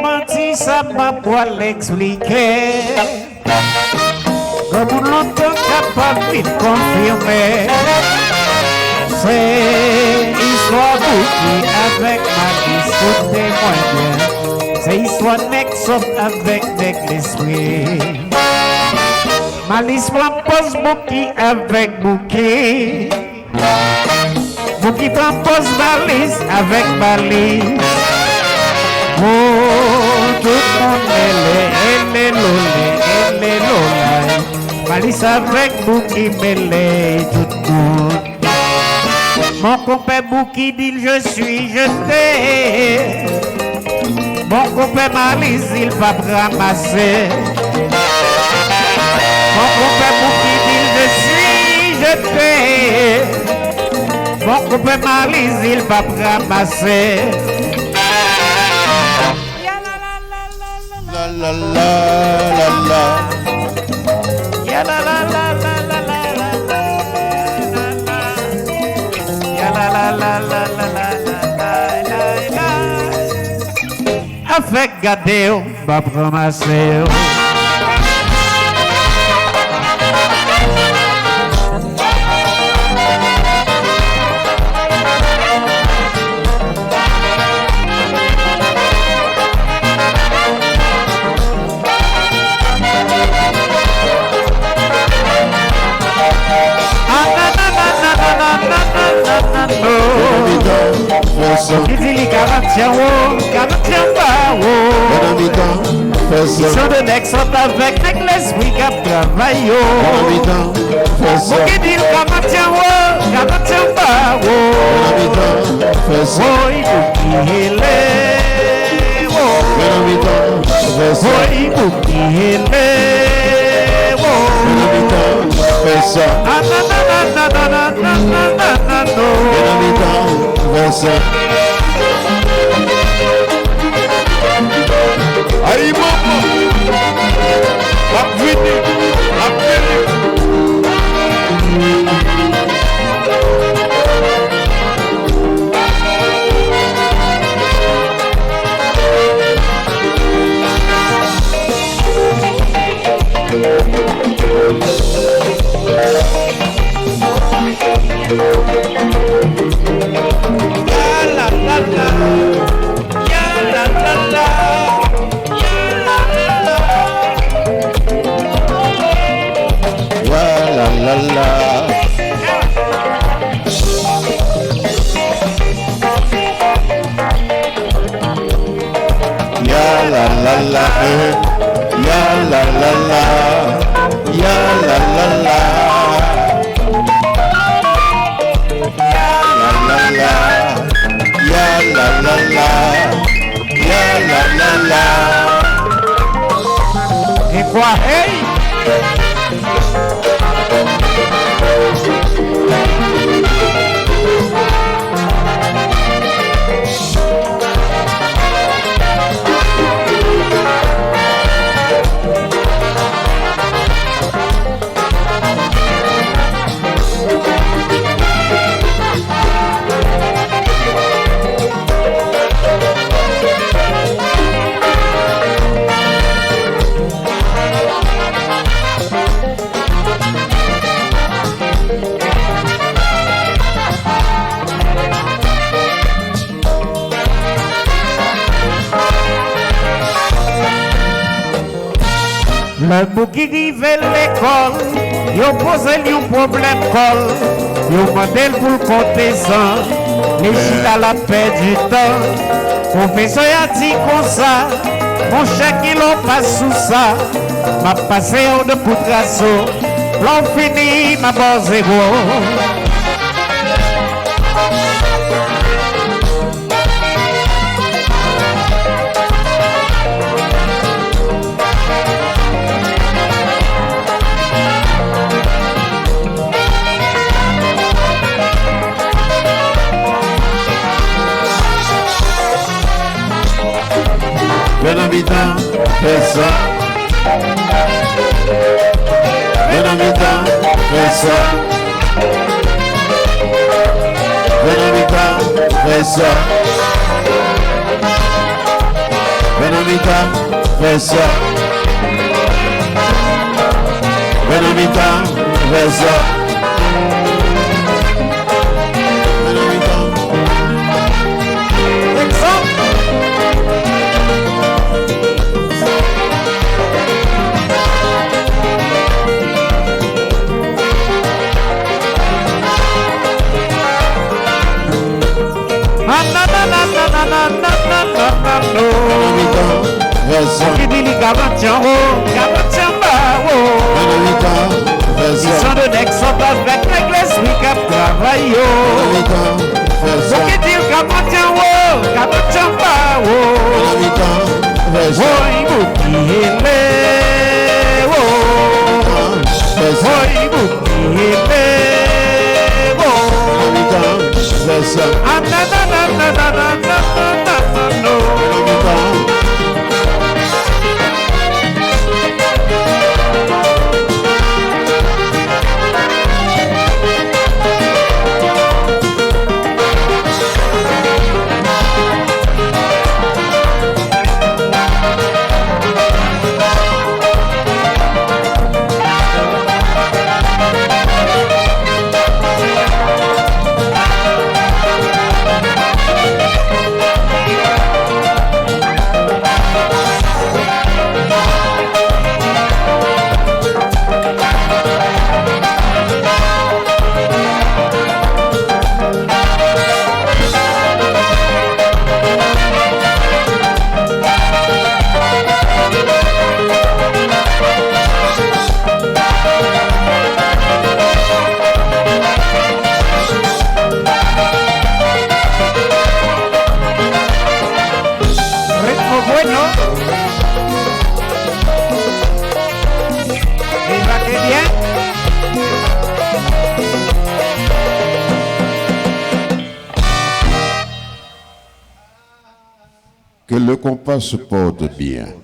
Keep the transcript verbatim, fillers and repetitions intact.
Manti sa m ap pral eksplike. Granmoun lontan kapab vin konfime. Se istwa Bouki avèk Malis, koute mwen byen. Se istwa nèg sòt avèk nèg lespri. Malis pran pòz Bouki avèk Bouki. Bouki pran pòz Malis avèk Malis. O, tout moun mele, ele lole, ele lolay. Malis avèk Bouki mele tout moun. Mon konpè Bouki di l, je suis jeté. Mon konpè Malis di l p ap ranmase. Mon konpè Bouki di l, je suis jeté. Mon konpè Malis di l p ap ranmase. La la la la la. Ya la la la la la la. Ya la la la la la la. Afè gade w, m ap ranmase w. Ki di li ka mati anwo, ka mati anba wo. Misyon de nèg sòt avèk nèg lespri k ap travay yo. Bouki di l ka mati anwo, ka mati anba wo. Woy, Bouki hele wo. Woy, Bouki hele wo. A na na na na na na na na na na no. Ayi manman, m ap vini, m ap vini. Ya la la la, ya la la la, ya la la la. Ya la la la. Ya la la la, eh. Ya la la la, ya la la la. Ya la la la, ya la la la, ya la la la. E kwa, hey! Lè Bouki rive lekòl, yo poze l yon pwoblèm kòl. Yo mande l pou l konte san. Li chita l ap pèdi tan. Pwofesè a di konsa, monchè, kilè w pa sou sa. M ap pase w de kout raso. Lè w fini, m a ba w zewo. Vin nan mitan, fè sa. Vin nan mitan, fè sa. Vin nan mitan, fè sa. Bènamita, fè sa. Bènamita, fè sa. Bènamita. Egzanp. Ki di li ka mantyan wo, ka mantyan ba wo. Li son de nèg sòt avèk nèg lespri k ap travay yo. Ki di l ka mantyan wo, ka mantyan ba wo. Woy, Bouki ele wo. Woy, Bouki ele wo. Anananananananananano. Ritmo bueno. Viva que bien. Que le compas se porte bien.